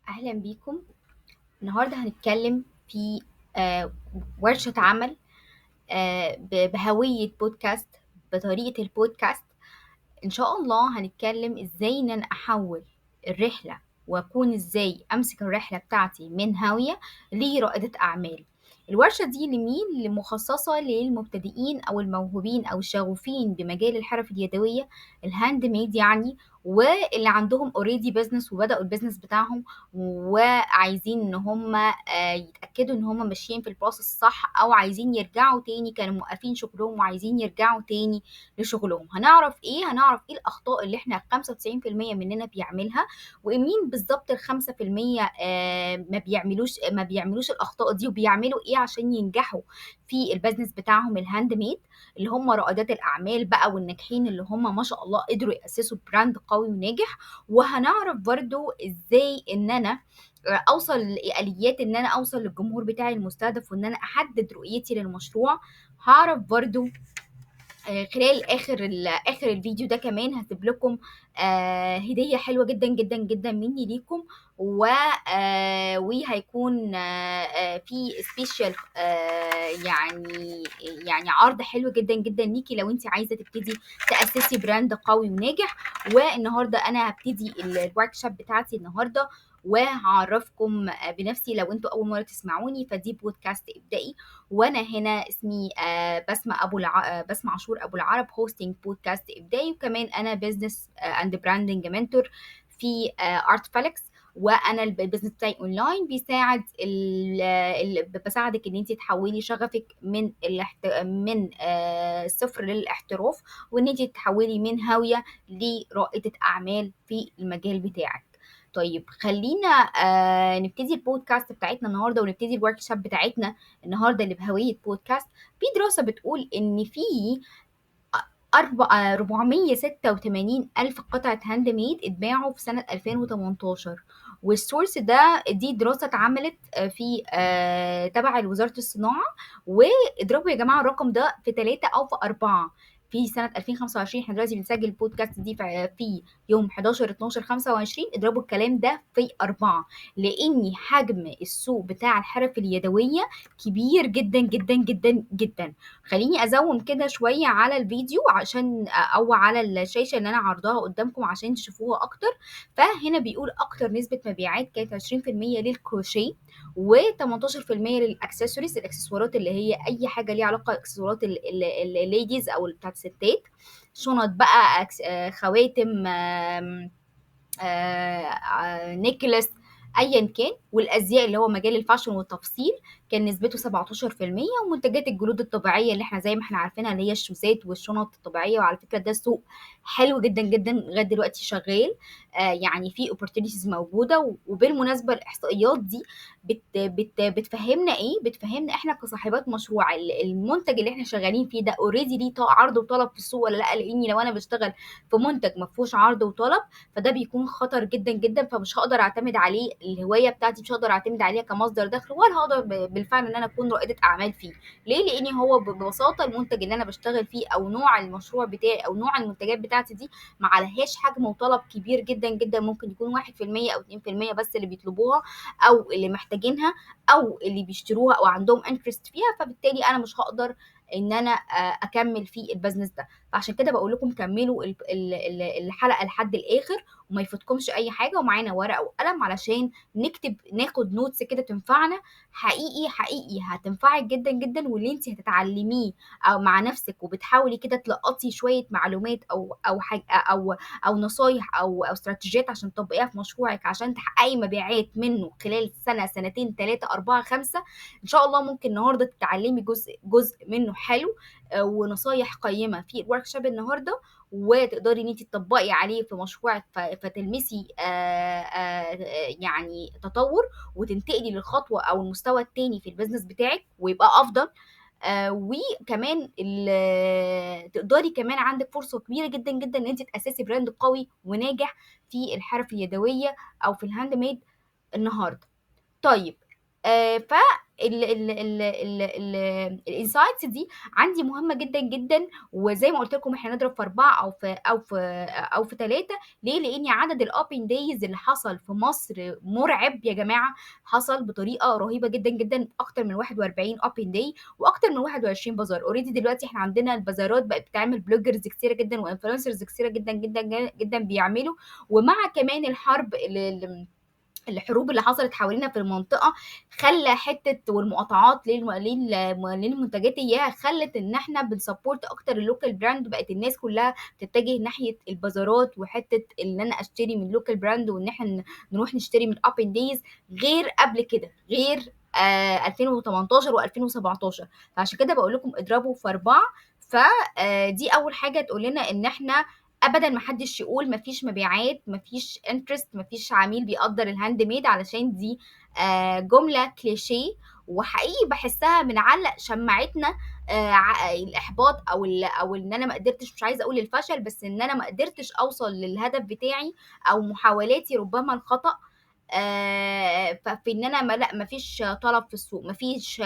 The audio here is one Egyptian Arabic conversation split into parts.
أهلا بيكم. النهاردة هنتكلم في ورشة عمل بهوية بودكاست، بطريقة البودكاست. إن شاء الله هنتكلم إزاي إن أنا أحول الرحلة وأكون إزاي أمسك الرحلة بتاعتي من هاوية لرائدة أعمال. الورشة دي لمين؟ اللي مخصصة للمبتدئين أو الموهوبين أو الشغوفين بمجال الحرف اليدوية، ال handmade يعني، واللي عندهم already business وبدأوا ال business بتاعهم وعايزين إن هم يتأكدوا إن هم ماشيين في ال process الصح، أو عايزين يرجعوا تاني، كانوا موقفين شغلهم وعايزين يرجعوا تاني لشغلهم. هنعرف إيه؟ هنعرف إيه الأخطاء اللي إحنا خمسة وتسعين في المية مننا بيعملها، ومين بالظبط الخمسة في المية، ما بيعملوش الأخطاء دي، وبيعملوا إيه عشان ينجحوا في ال business بتاعهم ال handmade، اللي هم رائدات الأعمال بقى والناجحين اللي هم ما شاء الله قدروا يأسسوا brand قوي وناجح. وهنعرف برضو إزاي إن أنا أوصل لآليات إن أنا أوصل للجمهور بتاعي المستهدف، وإن أنا أحدد رؤيتي للمشروع. هعرف برضو خلال آخر الفيديو ده كمان هسيب لكم هدية حلوة جدا جدا جدا مني ليكم، وهيكون في special، يعني عرض حلو جدا جدا ليكي لو انت عايزة تبتدي تأسسي brand قوي وناجح. والنهاردة انا هبتدي ال workshop بتاعتي النهاردة، وهعرفكم بنفسي لو انتوا اول مره تسمعوني. فدي بودكاست ابدائي، وانا هنا اسمي بسمه عاشور ابو العرب، hosting بودكاست ابدائي، وكمان انا business and branding mentor في ارت فالكس. وانا ال business بتاعي اونلاين بيساعد بساعدك ان انت تحولي شغفك من الصفر للاحتراف، وان انت تحولي من هاويه لرائده اعمال في المجال بتاعك. خلينا نبتدي البودكاست بتاعتنا النهارده، ونبتدي ال workshop بتاعتنا النهارده اللي بهويه بودكاست. في دراسه بتقول ان في 486 ألف قطعة handmade اتباعوا في سنة 2018، وال source ده دي دراسة اتعملت في تبع وزارة الصناعة. واضربوا يا جماعة الرقم ده في 3 أو في 4 في سنة 2025. احنا دلوقتي بنسجل البودكاست دي في يوم 11/12/25. اضربوا الكلام ده في 4، لأن حجم السوق بتاع الحرف اليدوية كبير جدا جدا جدا جدا. خليني أزوم كده شوية على الفيديو أو على الشاشة اللي أنا عرضاها قدامكم عشان تشوفوها أكتر. فهنا بيقول أكتر نسبة مبيعات كانت عشرين في المية للكروشيه، وتمنتاشر في المية للأكسسوارز، الأكسسوارات اللي هي أي حاجة ليها علاقة بإكسسوارات ال ladies أو بتاعت الستات، شنط بقى، خواتم، necklace، أياً كان. والأزياء اللي هو مجال ال fashion والتفصيل كان نسبته سبعتاشر في المية، ومنتجات الجلود الطبيعية اللي احنا زي ما احنا عارفينها اللي هي الشوزات والشنط الطبيعية. وعلى فكرة ده سوق حلو جداً جداً لغاية دلوقتي شغال، يعني في opportunities موجودة. وبالمناسبة الإحصائيات دي بتفهمنا إيه؟ بتفهمنا إحنا كصاحبات مشروع المنتج اللي إحنا شغالين فيه ده already ليه عرض وطلب في السوق ولا لأ؟ لأني لو أنا بشتغل في منتج ما فيهوش عرض وطلب فده بيكون خطر جداً جداً، فمش هقدر أعتمد عليه، الهواية بتاعتي مش هقدر أعتمد عليها كمصدر دخل، ولا هقدر بالفعل إن أنا أكون رائدة أعمال فيه. ليه؟ لأن هو ببساطة المنتج اللي أنا بشتغل فيه أو نوع المشروع بتاعي أو نوع المنتجات بتاعتي دي ما عليهاش حجم وطلب كبير جداً جداً، ممكن يكون واحد في المية أو اتنين في المية بس اللي بيطلبوها أو اللي محتاجينها أو اللي بيشتروها أو عندهم interest فيها، فبالتالي أنا مش هقدر إن أنا أكمل في ال business ده. فعشان كده بقول لكم كملوا الحلقة لحد الآخر وما يفوتكمش أي حاجة، ومعانا ورقة وقلم علشان ناخد notes كده تنفعنا حقيقي، حقيقي هتنفعك جدا جدا. واللي انت هتتعلميه أو مع نفسك وبتحاولي كده تلقطي شوية معلومات أو نصايح أو استراتيجيات عشان تطبقيها في مشروعك عشان تحققي مبيعات منه خلال سنة، سنتين، 3، 4، 5 إن شاء الله. ممكن النهاردة تتعلمي جزء منه حلو، ونصايح قيمة في ال workshop النهاردة، وتقدري إن انت تطبقي عليه في مشروعك فتلمسي تطور، وتنتقلي للخطوة أو المستوى التاني في ال business بتاعك ويبقى أفضل. وكمان تقدري كمان عندك فرصة كبيرة جدا جدا إن انت تأسسي brand قوي وناجح في الحرف اليدوية أو في ال handmade النهاردة. ال ال ال ال ال ال insights دي عندي مهمة جدا جدا، وزي ما قلت لكم احنا نضرب في 4 او في 3. ليه؟ لان عدد ال open days اللي حصل في مصر مرعب يا جماعة، حصل بطريقة رهيبة جدا جدا، اكتر من 41 open day واكتر من 21 بازار. already دلوقتي احنا عندنا البازارات بقت بتعمل bloggers كتيرة جدا و influencers كتيرة جدا جدا جدا بيعملوا، ومع كمان الحرب الحروب اللي حصلت حوالينا في المنطقة خلى حتة، والمقاطعات للمنتجات اياها خلت ان احنا بن support اكتر ال local brand. بقت الناس كلها تتجه ناحية البازارات وحتة ان انا اشتري من local brand، وان احنا نروح نشتري من open days غير قبل كده، غير 2018 و2017. فعشان كده بقول لكم اضربوا في 4. فدي اول حاجة تقول لنا ان احنا ابدا ما حدش يقول ما فيش مبيعات، ما فيش interest، ما فيش عميل بيقدر ال handmade، علشان دي جملة كليشيه وحقيقي بحسها بنعلق شماعتنا الاحباط او ان انا ما قدرتش، مش عايزه اقول الفشل، بس ان انا ما قدرتش اوصل للهدف بتاعي او محاولاتي ربما الخطا، ففي ان انا ما، لا ما فيش طلب في السوق، ما فيش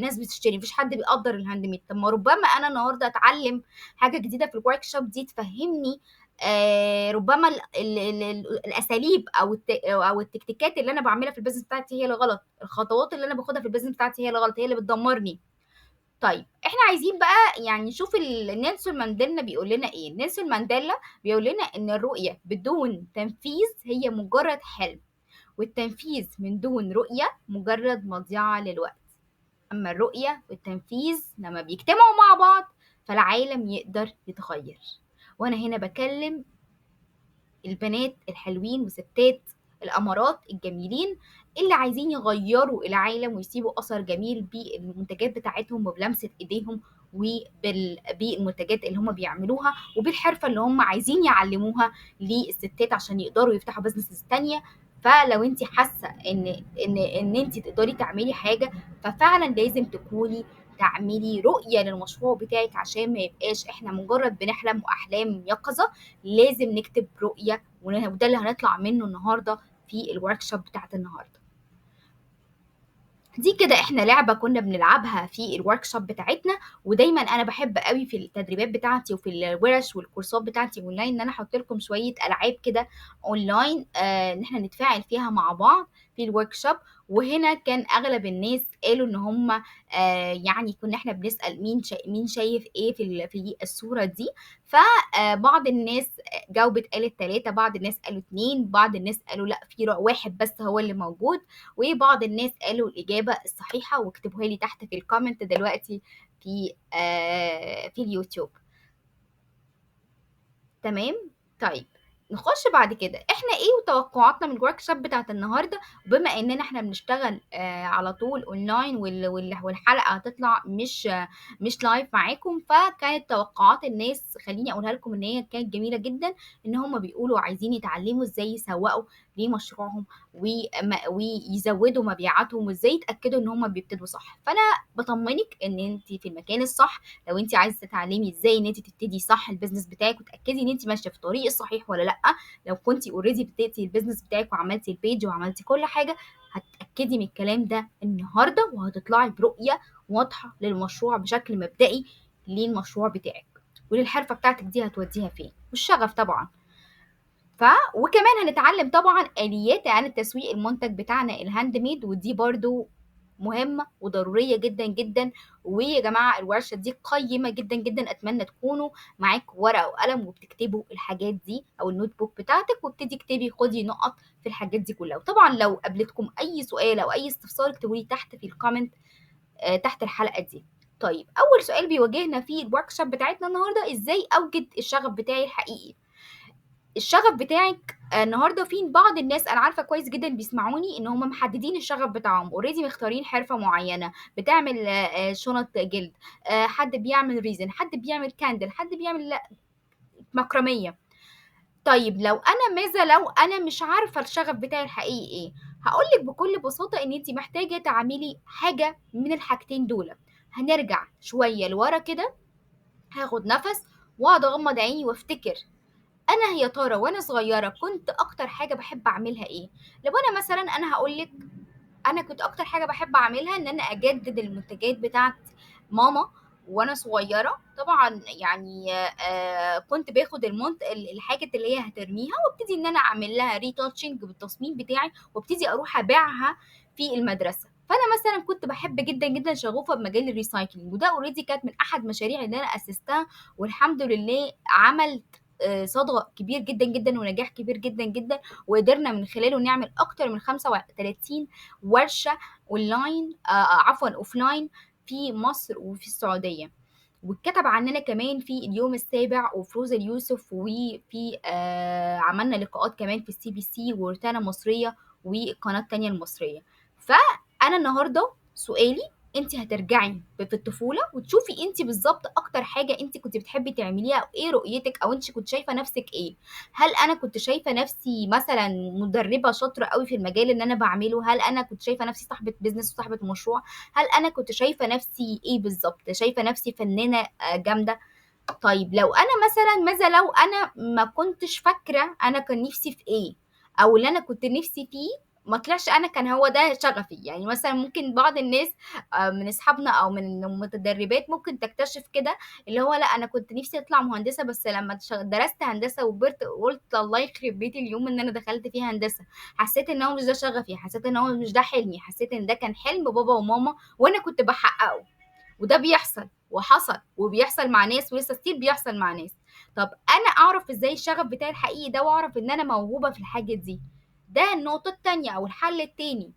ناس بتشتري، ما فيش حد بيقدر ال handmade. طب ما ربما انا النهارده اتعلم حاجة جديدة في ال workshop دي تفهمني ربما الاساليب او التكتيكات اللي انا بعملها في ال business بتاعتي هي اللي غلط، الخطوات اللي انا باخدها في ال business بتاعتي هي اللي غلط، هي اللي بتدمرني. طيب احنا عايزين بقى نشوف نيلسون مانديلا بيقول لنا ايه. نيلسون مانديلا بيقول لنا ان الرؤية بدون تنفيذ هي مجرد حلم، والتنفيذ من دون رؤية مجرد مضيعة للوقت. أما الرؤية والتنفيذ لما بيجتمعوا مع بعض فالعالم يقدر يتغير. وأنا هنا بكلم البنات الحلوين وستات الأمارات الجميلين اللي عايزين يغيروا العالم ويسيبوا أثر جميل بالمنتجات بتاعتهم وبلمسة إيديهم وبالمنتجات اللي هم بيعملوها وبالحرفة اللي هم عايزين يعلموها للستات عشان يقدروا يفتحوا businesses تانية. فلو انت حاسه ان انت تقدري تعملي حاجة، ففعلا لازم تكوني تعملي رؤية للمشروع بتاعك عشان ما يبقاش احنا مجرد بنحلم واحلام يقظه. لازم نكتب رؤية، وده اللي هنطلع منه النهارده في ال workshop بتاعت النهارده دي. كده احنا لعبه كنا بنلعبها في ال workshop بتاعتنا، ودايما انا بحب قوي في التدريبات بتاعتي وفي الورش والكورسات بتاعتي اونلاين ان انا احط لكم شوية العاب كده اونلاين ان احنا نتفاعل فيها مع بعض في ال workshop. وهنا كان اغلب الناس قالوا ان هم كنا احنا بنسال مين شايف ايه في الصورة دي، فبعض الناس جاوبت قالت 3، بعض الناس قالوا 2، بعض الناس قالوا لا في واحد بس هو اللي موجود، وبعض الناس قالوا الاجابة الصحيحة واكتبوها لي تحت في ال comment دلوقتي في اليوتيوب. تمام. طيب نخش بعد كده احنا ايه وتوقعاتنا من ال workshop بتاعت النهارده. بما اننا احنا بنشتغل على طول اونلاين والحلقة هتطلع مش live معاكم، فكانت توقعات الناس خليني اقولها لكم ان هي كانت جميلة جدا، ان هم بيقولوا عايزين يتعلموا ازاي يسوقوا لمشروعهم ويزودوا مبيعاتهم وازاي يتاكدوا ان هم بيبتدوا صح. فانا بطمنك ان انت في المكان الصح لو انت عايزه تتعلمي ازاي ان انت تبتدي صح ال business بتاعك وتاكدي ان انت ماشية في الطريق الصحيح ولا لا. لو كنتي already ابتديتي ال business بتاعك وعملتي ال page وعملتي كل حاجة، هتتاكدي من الكلام ده النهارده وهتطلعي برؤية واضحة للمشروع بشكل مبدئي للمشروع بتاعك وللحرفه بتاعتك دي هتوديها فين، والشغف طبعا. وكمان هنتعلم طبعا اليات اعاده تسويق المنتج بتاعنا ال handmade، ودي برضو مهمة وضرورية جدا جدا. ويا جماعة الورشة دي قيمة جدا جدا، اتمنى تكونوا معاك ورقة وقلم وبتكتبوا الحاجات دي او ال notebook بتاعتك، وابتدي اكتبي خدي نقط في الحاجات دي كلها. وطبعا لو قابلتكم اي سؤال او اي استفسار اكتبوا لي تحت في ال comment تحت الحلقة دي. طيب اول سؤال بيواجهنا في ال workshop بتاعتنا النهارده، ازاي اوجد الشغف بتاعي الحقيقي؟ الشغف بتاعك النهارده في بعض الناس انا عارفه كويس جدا بيسمعوني ان هم محددين الشغف بتاعهم already، مختارين حرفه معينة، بتعمل شنط جلد، حد بيعمل resin، حد بيعمل candle، حد بيعمل مكرميه. طيب لو انا ماذا لو انا مش عارفه الشغف بتاعي الحقيقي ايه؟ هقولك بكل بساطة ان انت محتاجه تعملي حاجة من الحاجتين دول. هنرجع شوية لورا كده، هاخد نفس واقعد اغمض عيني وافتكر انا يا ترى وانا صغيرة كنت اكتر حاجة بحب اعملها ايه. لو انا مثلا انا هقولك انا كنت اكتر حاجة بحب اعملها ان انا اجدد المنتجات بتاعت ماما وانا صغيرة. طبعا يعني كنت باخد الحاجة اللي هي هترميها وابتدي ان انا اعمل لها retouching بالتصميم بتاعي، وابتدي اروح ابيعها في المدرسة. فانا مثلا كنت بحب جدا جدا، شغوفة بمجال ال recycling، وده already كانت من احد مشاريع اللي انا اسستها، والحمد لله عملت صدى كبير جدا جدا ونجاح كبير جدا جدا، وقدرنا من خلاله نعمل اكتر من 35 ورشه اونلاين، عفوا offline في مصر وفي السعودية. واتكتب عننا كمان في اليوم السابع وفي روز اليوسف، وفي عملنا لقاءات كمان في السي بي سي وروتانا مصرية والقناة التانية المصرية. فانا النهارده سؤالي، انت هترجعي في الطفولة وتشوفي انت بالظبط اكتر حاجة انت كنت بتحبي تعمليها، او ايه رؤيتك، او انت كنت شايفه نفسك ايه. هل انا كنت شايفه نفسي مثلا مدربه شاطرة قوي في المجال اللي انا بعمله؟ هل انا كنت شايفه نفسي صاحبه business وصاحبه مشروع؟ هل انا كنت شايفه نفسي ايه بالظبط؟ شايفه نفسي فنانة جامدة؟ طيب لو انا مثلا، ماذا لو انا ما كنتش فاكره انا كان نفسي في ايه، او اللي انا كنت نفسي فيه ما طلعش انا كان هو ده شغفي. يعني مثلا ممكن بعض الناس من اصحابنا او من المتدربات ممكن تكتشف كده اللي هو لا انا كنت نفسي اطلع مهندسه، بس لما درست هندسة وكبرت قلت الله يخرب بيتي اليوم ان انا دخلت فيه هندسة، حسيت ان هو مش ده شغفي، حسيت ان هو مش ده حلمي، حسيت ان ده كان حلم بابا وماما وانا كنت بحققه. وده بيحصل وحصل وبيحصل مع ناس ولسه still بيحصل مع ناس. طب انا اعرف ازاي الشغف بتاعي الحقيقي ده واعرف ان انا موهوبه في الحاجة دي؟ ده النقطة التانية أو الحل التاني،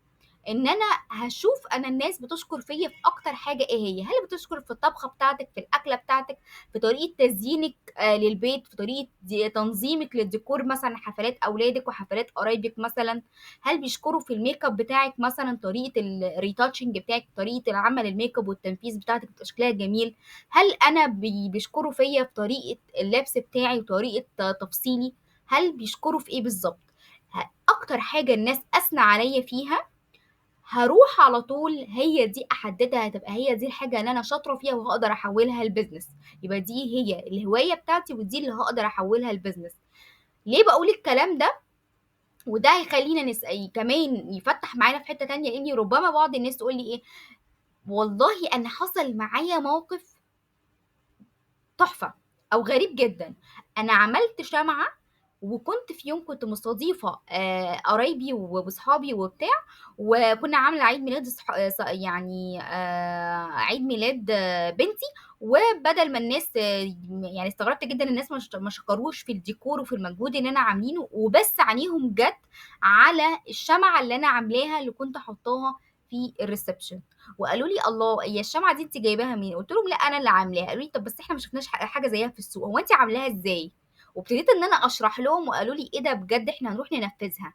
إن أنا هشوف أنا الناس بتشكر فيا في أكتر حاجة إيه هي. هل بتشكر في الطبخة بتاعتك، في الأكلة بتاعتك، في طريقة تزيينك للبيت، في طريقة تنظيمك للديكور مثلا حفلات أولادك وحفلات قرايبك مثلا؟ هل بيشكروا في الميك اب بتاعك مثلا، طريقة ال retouching بتاعك، طريقة العمل الميك اب والتنفيذ بتاعتك بتبقى شكلها جميل؟ هل أنا بيشكروا فيا في طريقة اللبس بتاعي وطريقة تفصيلي؟ هل بيشكروا في إيه بالظبط؟ اكتر حاجة الناس اثنى عليا فيها هروح على طول هي دي احددها، هتبقى هي دي الحاجة اللي انا شاطرة فيها وهقدر احولها ل business. يبقى دي هي الهواية بتاعتي ودي اللي هقدر احولها ل business. ليه بقول الكلام ده؟ وده هيخلينا نسأل كمان، يفتح معانا في حتة تانية، لان ربما بعض الناس تقول لي ايه، والله انا حصل معايا موقف تحفة او غريب جدا، انا عملت شمعة، وكنت في يوم كنت مستضيفة قرايبي وصحابي وبتاع، وكنا عاملة عيد ميلاد يعني عيد ميلاد بنتي، وبدل ما الناس يعني استغربت جدا الناس ما شكروش في الديكور وفي المجهود اللي انا عاملينه، وبس عينيهم جت على الشمعة اللي انا عاملاها اللي كنت حطاها في ال reception، وقالوا لي الله هي الشمعة دي انت جايباها منين؟ قلت لهم لا انا اللي عاملاها. قالوا لي طب بس احنا ما شفناش حاجة زيها في السوق، هو انت عاملاها ازاي؟ وابتديت ان انا اشرح لهم، وقالوا لي ايه ده بجد احنا هنروح ننفذها.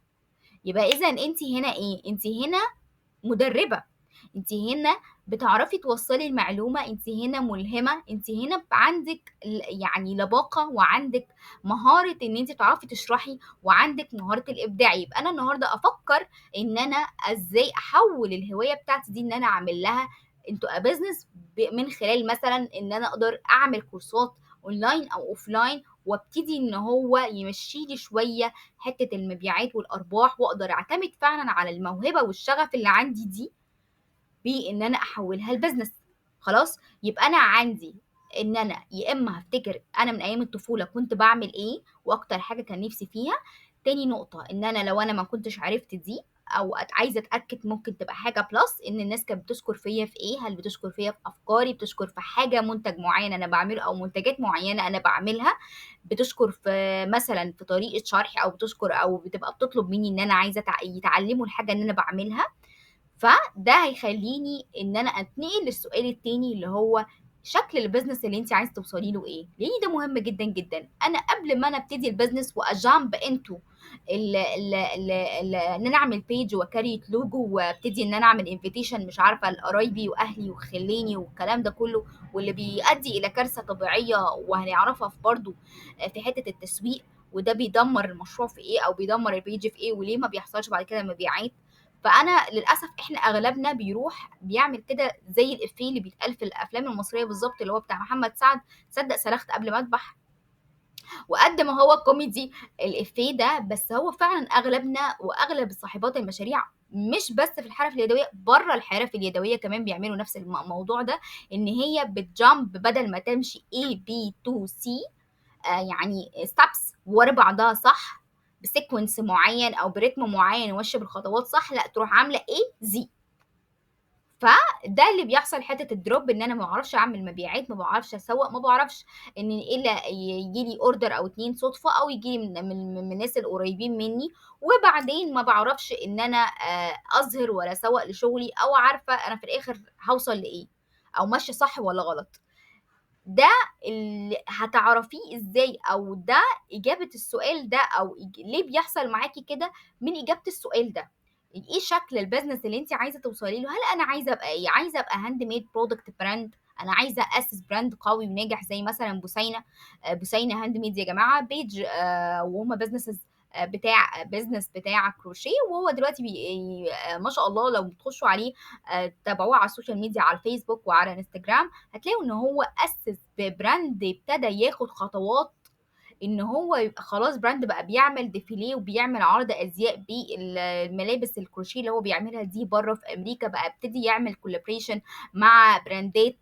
يبقى اذا انت هنا ايه؟ انت هنا مدربه، انت هنا بتعرفي توصلي المعلومة، انت هنا ملهمة، انت هنا عندك يعني لباقه، وعندك مهارة ان انت تعرفي تشرحي، وعندك مهارة الابداع. يبقى انا النهارده افكر ان انا ازاي احول الهواية بتاعتي دي ان انا اعمل لها into a business، من خلال مثلا ان انا اقدر اعمل كورسات اونلاين او offline، وابتدي ان هو يمشي لي شوية حتة المبيعات والارباح، واقدر اعتمد فعلا على الموهبة والشغف اللي عندي دي بان انا احولها ل business. خلاص، يبقى انا عندي ان انا يا اما هفتكر انا من ايام الطفولة كنت بعمل ايه واكتر حاجة كان نفسي فيها. تاني نقطة ان انا لو انا ما كنتش عرفت دي او عايزه اتاكد، ممكن تبقى حاجة plus ان الناس كانت بتشكر فيا في ايه، هل بتشكر فيا في افكاري، بتشكر في حاجة منتج معين انا بعمله او منتجات معينة انا بعملها، بتشكر في مثلا في طريقه شرحي، او بتشكر او بتبقى بتطلب مني ان انا عايزه يتعلموا الحاجة اللي انا بعملها. فده هيخليني ان انا اتنقل للسؤال التاني اللي هو شكل ال business اللي انت عايزه توصلي له ايه، لان ده مهم جدا جدا. انا قبل ما انا ابتدي ال business وا jump into ان انا اعمل page وا create logo وابتدي ان انا اعمل invitation مش عارفه لقرايبي واهلي وخليني والكلام ده كله، واللي بيؤدي الى كارثة طبيعية وهنعرفها في برضو في حتة التسويق، وده بيدمر المشروع في ايه او بيدمر ال page في ايه، وليه ما بيحصلش بعد كده مبيعات. فانا للاسف احنا اغلبنا بيروح بيعمل كده زي الافيه اللي بيتقال في الافلام المصرية بالظبط، اللي هو بتاع محمد سعد، تصدق سلخت قبل ما اذبح. وقد ما هو كوميدي الافيه ده، بس هو فعلا اغلبنا واغلب صاحبات المشاريع مش بس في الحرف اليدوية، بره الحرف اليدوية كمان بيعملوا نفس الموضوع ده، ان هي بت jump بدل ما تمشي A B to C، يعني steps ورا بعضها صح ب sequence معين او برتم معين وماشية بالخطوات صح، لا تروح عامله A Z. فده اللي بيحصل حتة ال drop، ان انا ما بعرفش اعمل مبيعات، ما بعرفش اسوق، ما بعرفش ان الا يجي لي order او اتنين صدفة، او يجي لي من الناس القريبين مني، وبعدين ما بعرفش ان انا اظهر ولا اسوق لشغلي، او عارفه انا في الاخر هوصل لايه، او ماشية صح ولا غلط. ده اللي هتعرفيه ازاي، او ده اجابه السؤال ده، او ليه بيحصل معاكي كده من اجابه السؤال ده. ايه شكل ال business اللي انت عايزه توصلي له؟ هل انا عايزه ابقى ايه؟ عايزه ابقى handmade product brand، انا عايزه اسس brand قوي وناجح زي مثلا بوسينه، بوسينه handmade يا جماعة page، وهم businesses بتاع business بتاع كروشيه، وهو دلوقتي ما شاء الله لو بتخشوا عليه تابعوه على ال social media، على الفيسبوك وعلى انستجرام، هتلاقوا ان هو اسس brand، ابتدى ياخد خطوات ان هو يبقى خلاص brand، بقى بيعمل défilé وبيعمل عرض ازياء بالملابس الكروشيه اللي هو بيعملها دي بره في امريكا، بقى ابتدي يعمل collaboration مع brandات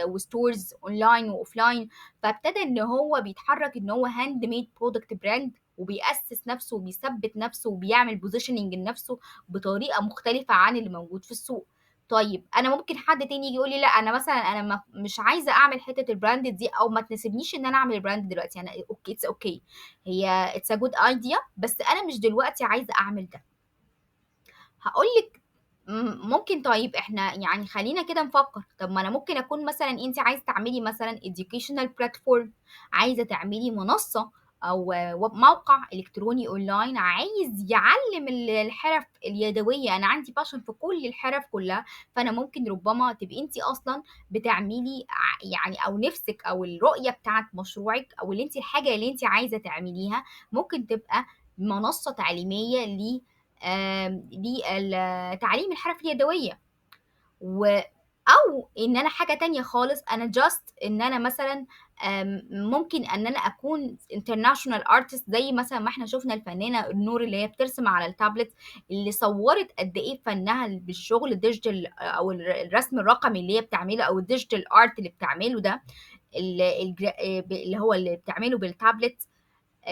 و stores online و offline. فابتدى ان هو بيتحرك ان هو handmade product brand، وبيأسس نفسه وبيثبت نفسه وبيعمل positioning لنفسه بطريقة مختلفة عن اللي موجود في السوق. طيب انا ممكن حد تاني يجي يقول لي لا انا مثلا انا مش عايزه اعمل حتة ال brand دي، او ما تناسبنيش ان انا اعمل brand دلوقتي، انا okay it's okay، هي it's a good idea، بس انا مش دلوقتي عايزه اعمل ده. هقول لك ممكن، طيب احنا يعني خلينا كده نفكر، طب ما انا ممكن اكون مثلا انت عايزه تعملي مثلا educational platform، عايزه تعملي منصة او موقع الكتروني اونلاين عايز يعلم الحرف اليدوية، انا عندي passion في كل الحرف كلها، فانا ممكن ربما تبقي انت اصلا بتعملي يعني او نفسك او الرؤية بتاعت مشروعك او اللي انت الحاجة اللي انت عايزه تعمليها ممكن تبقى منصة تعليمية لتعليم الحرف اليدوية، او ان انا حاجة تانية خالص، انا just ان انا مثلا ممكن ان انا اكون international artist، زي مثلا ما احنا شفنا الفنانة النور اللي هي بترسم على التابلت، اللي صورت قد ايه فنها بالشغل ال digital او الرسم الرقمي اللي هي بتعمله، او ال digital art اللي بتعمله ده، اللي هو اللي بتعمله بالتابلت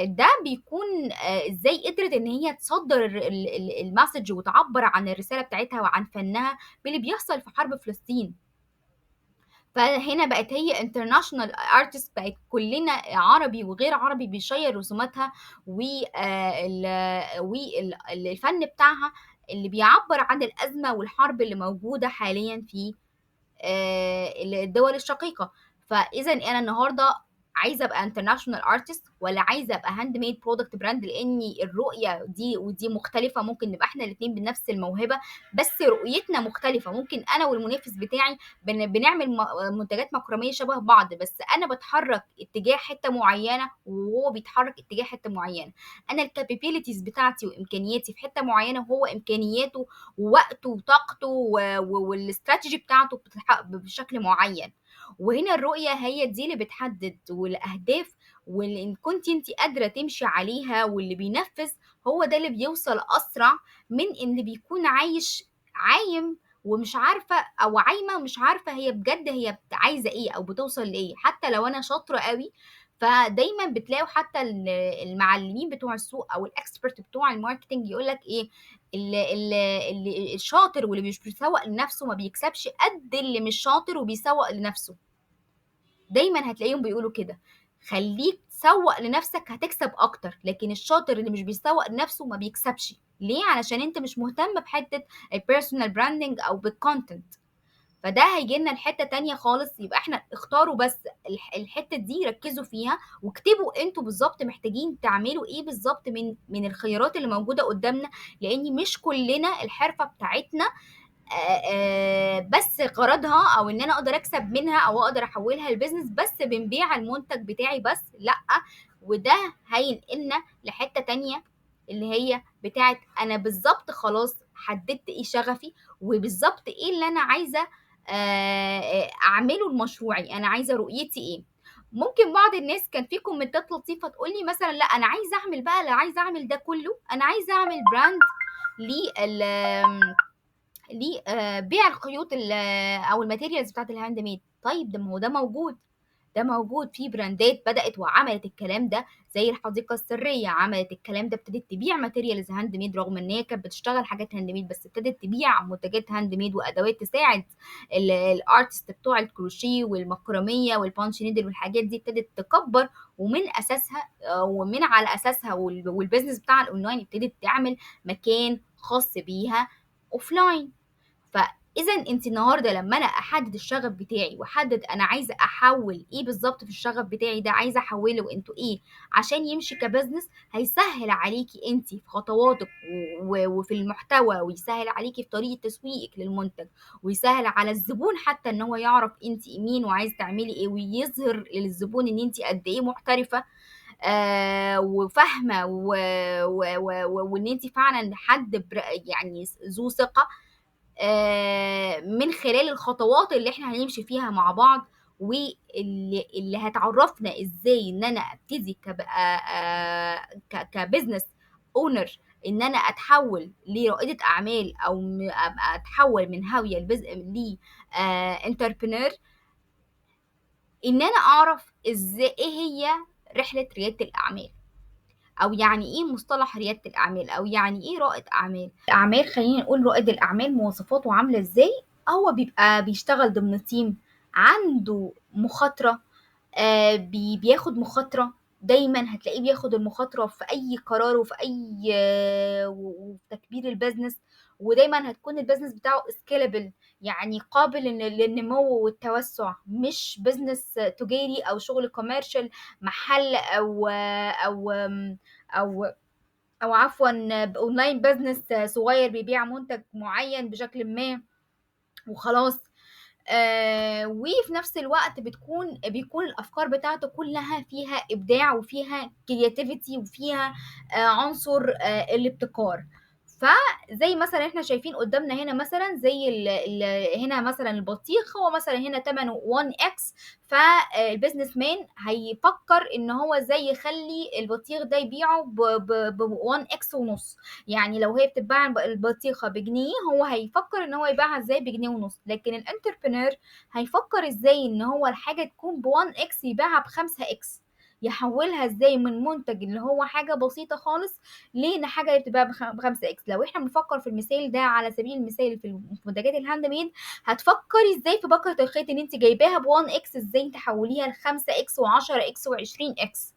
ده، بيكون ازاي قدرت ان هي تصدر ال message وتعبر عن الرسالة بتاعتها وعن فنها باللي بيحصل في حرب فلسطين. فهنا بقت هي international artist، بقت كلنا عربي وغير عربي بيشير رسوماتها والفن بتاعها اللي بيعبر عن الازمة والحرب اللي موجودة حاليا في الدول الشقيقة. فاذا انا النهارده عايزه ابقى international artist ولا عايزه ابقى handmade product brand، لان الرؤية دي ودي مختلفة، ممكن نبقى احنا الاثنين بنفس الموهبة بس رؤيتنا مختلفة، ممكن انا والمنافس بتاعي بنعمل منتجات مكرميه شبه بعض، بس انا بتحرك اتجاه حتة معينة وهو بيتحرك اتجاه حتة معينة، انا ال capabilities بتاعتي وامكانياتي في حتة معينة، وهو امكانياته ووقته وطاقته والاستراتيجي بتاعته بتتحقق بشكل معين. وهنا الرؤية هي دي اللي بتحدد، والأهداف واللي إن كنت انت قادرة تمشي عليها، واللي بينفذ هو ده اللي بيوصل أسرع من اللي بيكون عايش عايم ومش عارفة، أو عايمة ومش عارفة هي بجد هي عايزة إيه أو بتوصل لإيه. حتى لو أنا شاطرة قوي، فدايما بتلاقوا حتى المعلمين بتوع السوق أو ال expert بتوع ال marketing يقولك إيه، اللي الشاطر واللي مش بيسوق لنفسه ما بيكسبش قد اللي مش شاطر وبيسوق لنفسه. دايما هتلاقيهم بيقولوا كده، خليك تسوق لنفسك هتكسب اكتر، لكن الشاطر اللي مش بيسوق لنفسه ما بيكسبش. ليه؟ علشان انت مش مهتم بحته ال personal branding او بال content. فده هيجي لنا لحته تانية خالص. يبقى احنا اختاروا بس الحتة دي، ركزوا فيها واكتبوا انتوا بالظبط محتاجين تعملوا ايه بالظبط من الخيارات اللي موجودة قدامنا، لان مش كلنا الحرفة بتاعتنا بس غرضها او ان انا اقدر اكسب منها او اقدر احولها ل business بس بنبيع المنتج بتاعي بس، لا. وده هينقلنا لحته تانية اللي هي بتاعت انا بالظبط خلاص حددت ايه شغفي وبالظبط ايه اللي انا عايزه اعمله لمشروعي، انا عايزه رؤيتي ايه. ممكن بعض الناس كان في commentات لطيفة تقول لي مثلا لا انا عايزه اعمل بقى، لا عايزه اعمل ده كله، انا عايزه اعمل brand لل لبيع الخيوط او ال materials بتاعت ال handmade. طيب ده ما هو ده موجود، ده موجود في brandات بدات وعملت الكلام ده، زي الحديقة السرية عملت الكلام ده، ابتدت تبيع materials handmade رغم ان هي كانت بتشتغل حاجات handmade، بس ابتدت تبيع منتجات handmade وادوات تساعد ال artist بتوع الكروشيه والمكرميه وال punch needle والحاجات دي. ابتدت تكبر ومن اساسها ومن على اساسها وال business بتاع الاونلاين ابتدت تعمل مكان خاص بيها offline. فاذا انت النهارده لما انا احدد الشغف بتاعي واحدد انا عايزه احول ايه بالظبط في الشغف بتاعي ده، عايزه احوله into ايه عشان يمشي ك business، هيسهل عليكي انت في خطواتك وفي المحتوى، ويسهل عليكي في طريقه تسويقك للمنتج، ويسهل على الزبون حتى ان هو يعرف انت مين وعايزه تعملي ايه، ويظهر للزبون ان انت قد ايه محترفه وفاهمه وان انت فعلا حد يعني ذو ثقة، من خلال الخطوات اللي احنا هنمشي فيها مع بعض، واللي هتعرفنا ازاي ان انا ابتدي ك business owner، ان انا اتحول لرائده اعمال، او اتحول من هاوية ل entrepreneur، ان انا اعرف ازاي ايه هي رحله رياده الاعمال، او يعني ايه مصطلح رياده الاعمال، او يعني ايه رائد اعمال. اعمال خلينا نقول رائد الاعمال مواصفاته عامله ازاي. هو بيبقى بيشتغل ضمن team، عنده مخاطره، بياخد مخاطره دايما، هتلاقيه بياخد المخاطرة في اي قرار وفي اي وفي تكبير ال business، ودايما هتكون ال business بتاعه scalable، يعني قابل للنمو والتوسع، مش business تجاري او شغل commercial محل او او او او عفوا online business صغير بيبيع منتج معين بشكل ما وخلاص. وفي نفس الوقت بيكون الافكار بتاعته كلها فيها ابداع وفيها creativity وفيها عنصر الابتكار. فزي مثلا احنا شايفين قدامنا هنا مثلا زي ال هنا مثلا البطيخ، هو مثلا هنا ثمنه 1x، فال businessman هيفكر ان هو ازاي يخلي البطيخ ده يبيعه ب 1x ونص. يعني لو هي بتتباع البطيخه بجنيه، هو هيفكر ان هو يبيعها ازاي بجنيه ونص. لكن ال entrepreneur هيفكر ازاي ان هو الحاجة تكون ب 1x يبيعها ب 5x، يحولها ازاي من منتج اللي هو حاجة بسيطة خالص لان حاجة اللي بتبقى ب 5x. لو احنا بنفكر في المثال ده على سبيل المثال في منتجات ال handmade، هتفكري ازاي في بكره الخيط اللي انت جايباها ب 1x ازاي تحوليها ل 5x و10x و20x.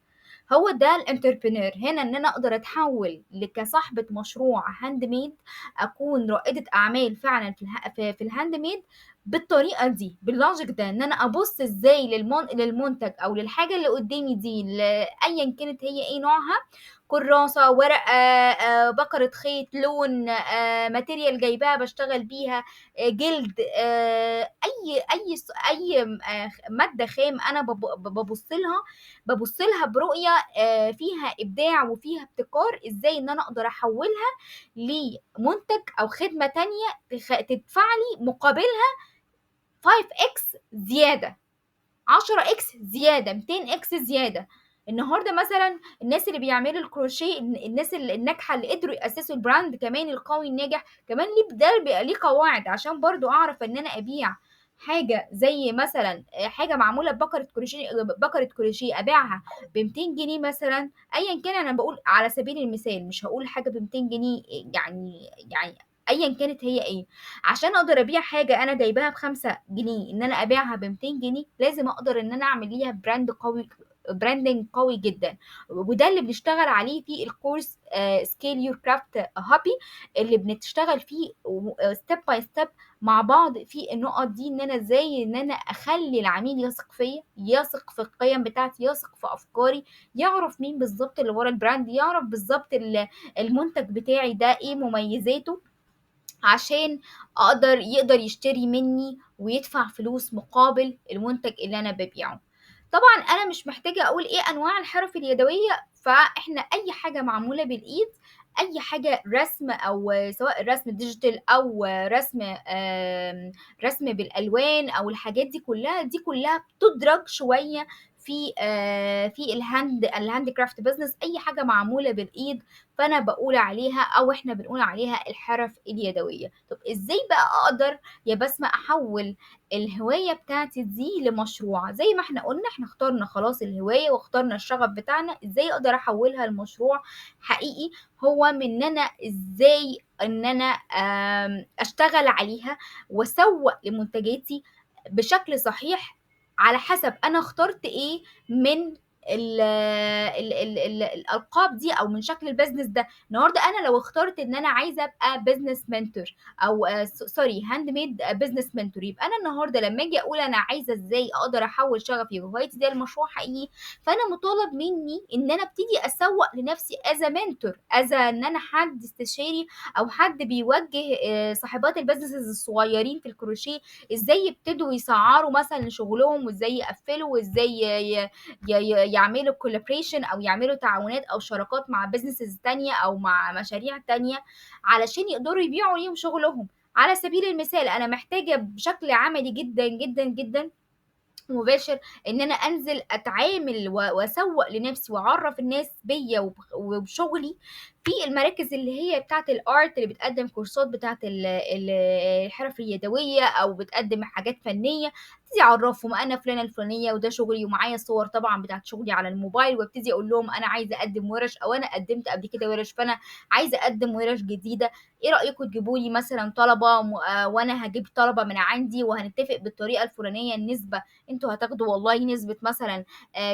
هو ده ال entrepreneur هنا، ان انا اقدر اتحول كصاحبه مشروع handmade، اكون رائدة اعمال فعلا في ال handmade بالطريقة دي، بال logic ده، ان انا ابص ازاي للمنتج او للحاجة اللي قدامي دي، ايا كانت هي ايه نوعها، كراسة، ورقة، بكره خيط، لون، material جايباها بشتغل بيها، جلد، اي اي اي مادة خام انا ببص لها برؤية فيها ابداع وفيها ابتكار، ازاي ان انا اقدر احولها لمنتج او خدمة تانية تدفع لي مقابلها 5x زيادة، 10x زيادة، 200x زيادة. النهارده مثلا الناس اللي بيعملوا الكروشيه، الناس الناجحة اللي قدروا ياسسوا ال brand كمان القوي الناجح، كمان ليه ده بيبقى ليه قواعد، عشان برضو اعرف ان انا ابيع حاجة زي مثلا حاجة معمولة ببكره كروشيه، بكره كروشيه ابيعها ب 200 جنيه مثلا، ايا كان، انا بقول على سبيل المثال، مش هقول حاجة ب 200 جنيه يعني ايا كانت هي ايه، عشان اقدر ابيع حاجة انا جايباها ب5 جنيه ان انا ابيعها ب 200 جنيه، لازم اقدر ان انا اعمل ليها brand قوي، branding قوي جدا. وده اللي بنشتغل عليه في الكورس Scale Your Craft Hobby، اللي بنشتغل فيه step by step مع بعض في النقط دي، ان انا ازاي ان انا اخلي العميل يثق فيا، يثق في القيم بتاعتي، يثق في افكاري، يعرف مين بالظبط اللي ورا ال brand، يعرف بالظبط المنتج بتاعي ده ايه مميزاته، عشان يقدر يشتري مني ويدفع فلوس مقابل المنتج اللي انا ببيعه. طبعا انا مش محتاجه اقول ايه انواع الحرف اليدوية، فاحنا اي حاجة معمولة بالايد، اي حاجة رسم، او سواء رسم digital او رسم بالالوان او الحاجات دي كلها، دي كلها بتدرج شوية في في في ال handcraft business، اي حاجة معمولة بالايد فانا بقول عليها او احنا بنقول عليها الحرف اليدوية. طب ازاي بقى اقدر يا بسمه احول الهواية بتاعتي دي لمشروع؟ زي ما احنا قلنا احنا اخترنا خلاص الهواية واخترنا الشغف بتاعنا، ازاي اقدر احولها لمشروع حقيقي؟ هو من ان انا ازاي ان انا اشتغل عليها واسوق لمنتجاتي بشكل صحيح على حسب انا اخترت ايه من ال ال ال ال الالقاب دي او من شكل ال business ده. النهارده انا لو اخترت ان انا عايزه ابقى business mentor او sorry handmade business mentor، يبقى انا النهارده لما اجي اقول انا عايزه ازاي اقدر احول شغفي وهوايتي دي لمشروع حقيقي، فانا مطالب مني ان انا ابتدي اسوق لنفسي as mentor، as ان انا حد استشاري او حد بيوجه صاحبات ال businesses الصغيرين في الكروشيه ازاي يبتدوا يسعروا مثلا لشغلهم، وازاي يقفلوا، وازاي يعملوا collaboration او يعملوا تعاونات او شراكات مع businesses تانية او مع مشاريع تانية علشان يقدروا يبيعوا ليهم شغلهم. على سبيل المثال انا محتاجة بشكل عملي جدا جدا جدا مباشر ان انا انزل اتعامل واسوق لنفسي واعرف الناس بيا وبشغلي في المراكز اللي هي بتاعه ال art اللي بتقدم كورسات بتاعه الحرف اليدوية او بتقدم حاجات فنية. ابتدي اعرفهم انا فلانه الفلانية وده شغلي، ومعايا صور طبعا بتاعه شغلي على الموبايل، وابتدي اقول لهم انا عايزه اقدم ورش، او انا قدمت قبل كده ورش فانا عايزه اقدم ورش جديدة، ايه رايكم تجيبوا لي مثلا طلبه وانا هجيب طلبه من عندي، وهنتفق بالطريقة الفلانية النسبة انتوا هتاخدوا والله نسبه مثلا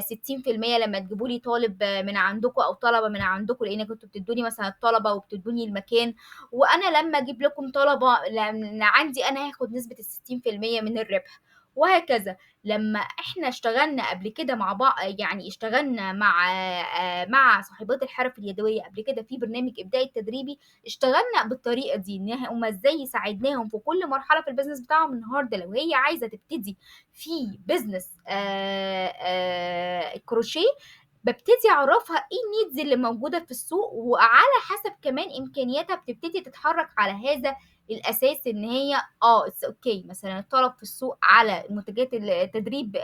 60% لما تجيبوا لي طالب من عندكم او طلبه من عندكم، لان كنتوا بتدوني مثلا الطلبة وبتدوني المكان، وانا لما اجيب لكم طلبه من عندي انا هاخد نسبه ال 60% من الربح، وهكذا. لما احنا اشتغلنا قبل كده مع بعض، يعني اشتغلنا مع صاحبات الحرف اليدوية قبل كده في برنامج ابداعي التدريبي، اشتغلنا بالطريقة دي ان هم ازاي ساعدناهم في كل مرحلة في ال business بتاعهم. النهارده لو هي عايزه تبتدي في business كروشيه، ببتدي اعرفها ايه ال needs اللي موجودة في السوق، وعلى حسب كمان امكانياتها بتبتدي تتحرك على هذا الاساس، ان هي it's okay مثلا الطلب في السوق على منتجات التدريب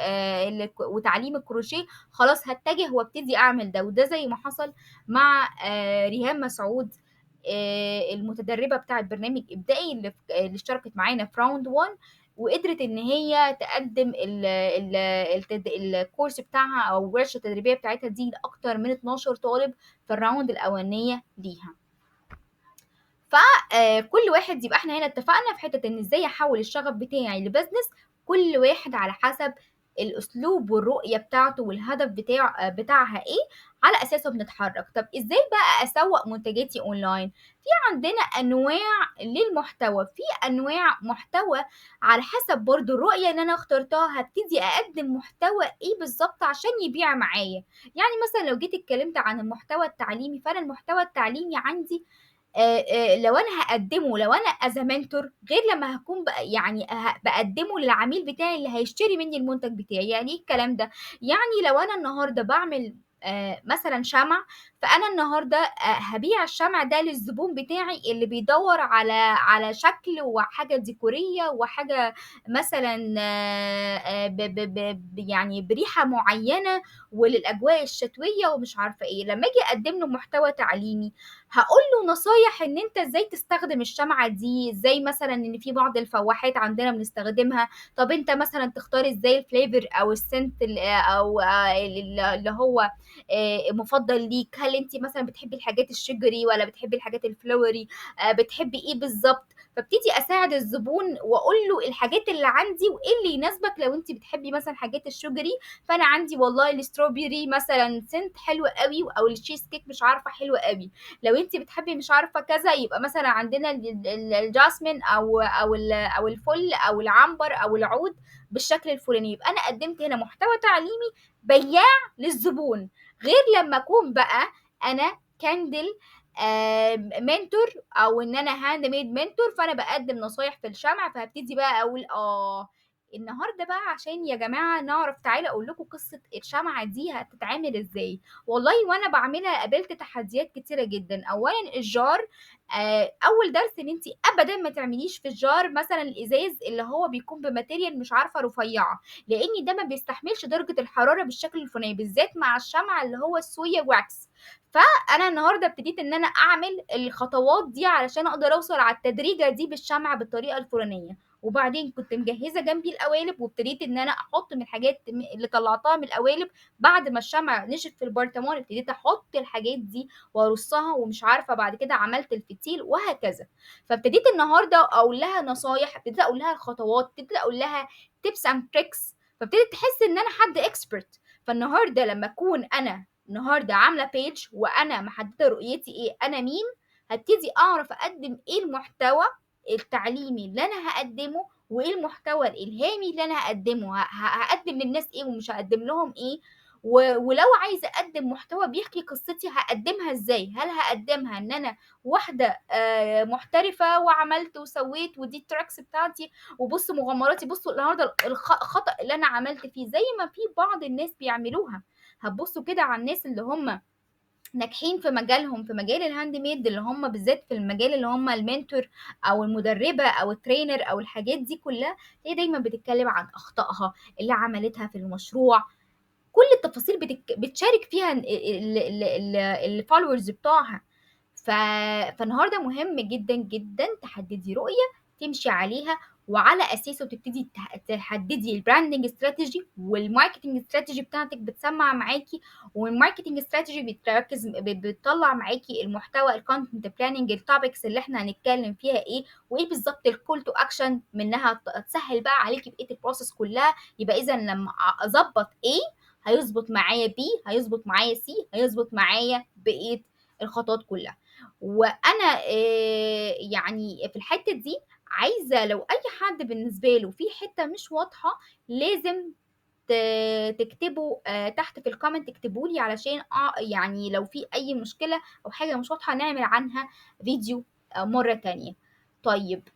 وتعليم الكروشيه، خلاص هتجه وابتدي اعمل ده. وده زي ما حصل مع ريهام مسعود المتدربه بتاعه برنامج ابداعي اللي اشتركت معانا في round 1، وقدرت ان هي تقدم الكورس بتاعها او الورشة التدريبية بتاعتها دي لاكتر من 12 طالب في ال round الاولانية ليها. فكل واحد يبقى احنا هنا اتفقنا في حتة ان ازاي احول الشغف بتاعي ل business، كل واحد على حسب الاسلوب والرؤية بتاعته والهدف بتاعها ايه، على اساسه بنتحرك. طب ازاي بقى اسوق منتجاتي اونلاين؟ في عندنا انواع للمحتوى، في انواع محتوى على حسب برضو الرؤية اللي انا اخترتها هبتدي اقدم محتوى ايه بالظبط عشان يبيع معايا. يعني مثلا لو جيت اتكلمت عن المحتوى التعليمي، فانا المحتوى التعليمي عندي لو انا هقدمه، لو انا as mentor، غير لما هكون يعني بقدمه للعميل بتاعي اللي هيشتري مني المنتج بتاعي. يعني ايه الكلام ده؟ يعني لو انا النهارده بعمل مثلا شمع، فانا النهارده هبيع الشمع ده للزبون بتاعي اللي بيدور على شكل وحاجه ديكوريه وحاجه مثلا يعني بريحه معينة وللاجواء الشتوية ومش عارفه ايه. لما اجي اقدم له محتوى تعليمي هقول له نصايح ان انت ازاي تستخدم الشمعة دي، ازاي مثلا ان في بعض الفواحات عندنا بنستخدمها، طب انت مثلا تختار ازاي ال flavor او ال scent او اللي هو مفضل ليك، هل انت مثلا بتحبي الحاجات ال sugary ولا بتحبي الحاجات ال flowery، بتحبي ايه بالظبط. فابتدي اساعد الزبون واقول له الحاجات اللي عندي وايه اللي يناسبك. لو انت بتحبي مثلا حاجات ال sugary، فانا عندي والله ال strawberry مثلا scent حلو قوي، او التشيز كيك مش عارفه حلو قوي. لو انت بتحبي مش عارفه كذا، يبقى مثلا عندنا ال jasmine او الفل او العنبر او العود بالشكل الفلاني. يبقى انا قدمت هنا محتوى تعليمي بياع للزبون، غير لما اكون بقى انا candle mentor او ان انا handmade mentor، فانا بقدم نصايح في الشمع. فهبتدي بقى اقول النهارده بقى عشان يا جماعة نعرف، تعالى اقول لكم قصة الشمعة دي هتتعمل ازاي. والله وانا بعملها قابلت تحديات كتيرة جدا. اولا ال jar، اول درس ان انت ابدا ما تعمليش في ال jar مثلا الازاز اللي هو بيكون ب material مش عارفه رفيعة، لان ده ما بيستحملش درجه الحرارة بالشكل الفلاني، بالذات مع الشمعة اللي هو ال soya wax. فانا النهارده ابتديت ان انا اعمل الخطوات دي علشان اقدر اوصل على التدريجه دي بالشمعه بالطريقة الفلانية. وبعدين كنت مجهزة جنبي القوالب، وابتديت ان انا احط من الحاجات اللي طلعتها من القوالب بعد ما الشمع نشف في البرطمان، ابتديت احط الحاجات دي وارصها، ومش عارفه بعد كده عملت الفتيل وهكذا. فابتديت النهارده اقول لها نصايح، ابتديت اقول لها الخطوات، ابتديت اقول لها tips and tricks، فابتديت تحس ان انا حد expert. فالنهارده لما اكون انا النهارده عامله page وانا محددة رؤيتي ايه، انا مين، هبتدي اعرف اقدم ايه المحتوى التعليمي اللي انا هقدمه، وايه المحتوى الالهامي اللي انا هقدمه، هقدم للناس ايه ومش هقدم لهم ايه، ولو عايزه اقدم محتوى بيحكي قصتي هقدمها ازاي. هل هقدمها ان انا واحدة محترفه وعملت وسويت ودي ال tricks بتاعتي وبصوا مغامراتي، بصوا النهارده الخطا اللي انا عملت فيه، زي ما في بعض الناس بيعملوها. هتبصوا كده على الناس اللي هم ناجحين في مجالهم، في مجال ال handmade، اللي هم بالذات في المجال اللي هم ال mentor او المدربه او ال trainer او الحاجات دي كلها، هي دايما بتتكلم عن اخطائها اللي عملتها في المشروع، كل التفاصيل بتشارك فيها ال followers بتوعها. فالنهارده مهم جدا جدا تحددي رؤية تمشي عليها، وعلى اساسه تبتدي تحددي ال branding strategy وال marketing strategy بتاعتك بتسمع معاكي، وال marketing strategy بتركز بتطلع معاكي المحتوى، ال content planning، ال topics اللي احنا هنتكلم فيها ايه، وايه بالظبط ال call to action منها، تسهل بقى عليكي بقية ال process كلها. يبقى اذا لما اظبط A هيظبط معايا B، هيظبط معايا C، هيظبط معايا بقية الخطوات كلها. وانا يعني في الحتة دي عايزه لو اي حد بالنسبة له في حتة مش واضحة لازم تكتبوا تحت في ال comment، اكتبوا لي علشان يعني لو في اي مشكلة او حاجة مش واضحة نعمل عنها فيديو مرة تانية. طيب